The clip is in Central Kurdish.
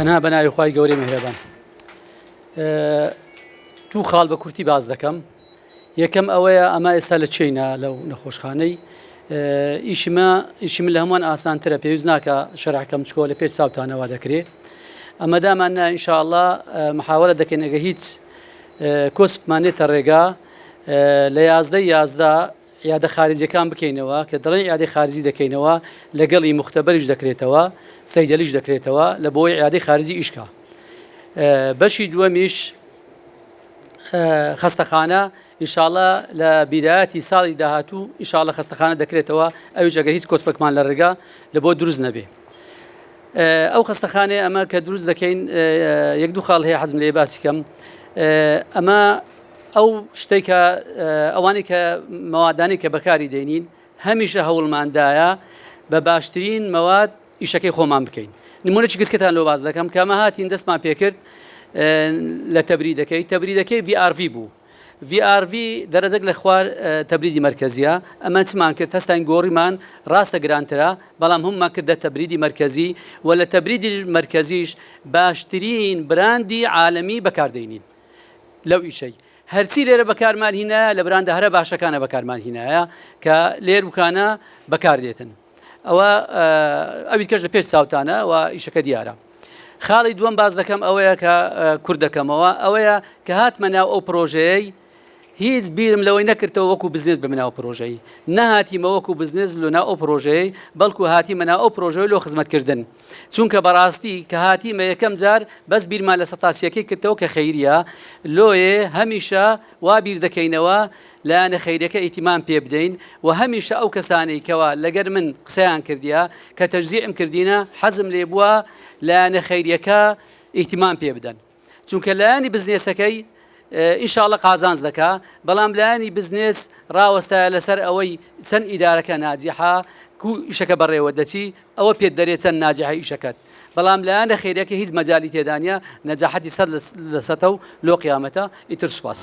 تەنها بە ناوی خوای گەورەی میهرەبان. دوو خاڵ بە کورتی باس دەکەم. یەکەم ئەوەیە ئەمە ئێستا لە چینە لەو نەخۆشخانەی ئیشمە ئیشی من لە هەمووان ئاسانترە پێویست ناکە شەرعکەم چکۆ لە پێش چاوتانەوە دەکرێ ئەمە دامان نا ئینشاءاللە محاولە دەکەین ئەگە هیچ کۆسپمان نێتە ڕێگا لە 11 11 عیادە خارجیەکان بکەینەوە کە دەڵێن عیادەی خارجی دەکەینەوە لەگەڵی مختبەریش دەکرێتەوە سەیدەلیش دەکرێتەوە لە بۆی عیادەی خارجی ئیشکا بەشی دووەمیش خەستەخانە ئینشاءاللە لە بیدایەتی ساڵی داهاتوو ئینشاءاللە خەستەخانە دەکرێتەوە ئەویش ئەگەر هیچ کۆسپەکمان لە ڕێگا لە بۆ دروست نەبێ ئەو خەستەخانەیە ئەمە کە دروست دەکەین یەک دوو خاڵ هەیە حەزم لێ باسی کەم ئەمە ئەو شتێک کە ئەوانەی کە مەوادانی کە بەکاری دێنین هەمیشە هەوڵماندایە بە باشترین مەواد ئیشەکەی خۆمان بکەین نمونەی گسکتان لۆ باز دەکەم کەمە هاتین دەستمان پێکرد لە تەبریدەکەی تەبریدەکەی VRV بوو VRV دەرەجەک لە خوار تەبریدی مەرکەزیە ئەمە چمان کرد هەستاین گۆڕیمان ڕاستە گرانترە بەڵام هەموومان کردە تەبریدی مەرکەزی و لە تەبریدی مەرکەزیش باشترین براندی عالەمی بەکاردێنین لەو ئیشەی هەرچی لێرە بەکارمان هینایە لە براندە هەرە باشەکانە بەکارمان هینایە کە لێروکانە بەکاردێتن ئەوە ئەوی کەش لە پێش چاوتانە و ئیشەکە دیارە. خاڵی دووەم باس دەکەم ئەوەیە کە کورت دەکەمەوە ئەوەیە کە هاتمە ناو ئەو پرۆژەیەی هیچ بیرم لەوەی نەکردەوە وەکو بزنس بە ناو پرۆژەی نەهاتیمە وەکو بزنس لۆ ناو ئەو پرۆژەیە بەڵکو هاتیمە ناو ئەو پرۆژەی لۆ خزمەتکردن چونکە بەڕاستی کە هاتیمە یەکەم جار بەس بیرمان لە سەتاسیەکەی کردەوە کە خەیریە لۆیێ هەمیشە وا بیر دەکەینەوە لایەنە خەیرەکە ئیتیمام پێ بدەین و هەمیشە ئەو کەسانەی کەوا لەگەر من قسەیان کردیە کە تەجزیعم کردینە حەزم لێ بووە لایەنە خەیریەکە ئیتیمام پێ بدەن چونکە لایەنی بزنێسەکەی ئینشاءاللە قازانج دەکا بەڵام لایەنی بزنێس ڕاوەستایە لەسەر ئەوەی چەند ئیدارەکە ناجیحە کو ئیشەکە بەڕێوە دەچی ئەوە پێت دەرێ چەند ناجیحە ئیشەکەت بەڵام لایەنە خەیرەکە هیچ مەجالی تێدانە نەجاحەتی سەد لە سەتە و لۆ قیامەتە ئیتر سوپاس.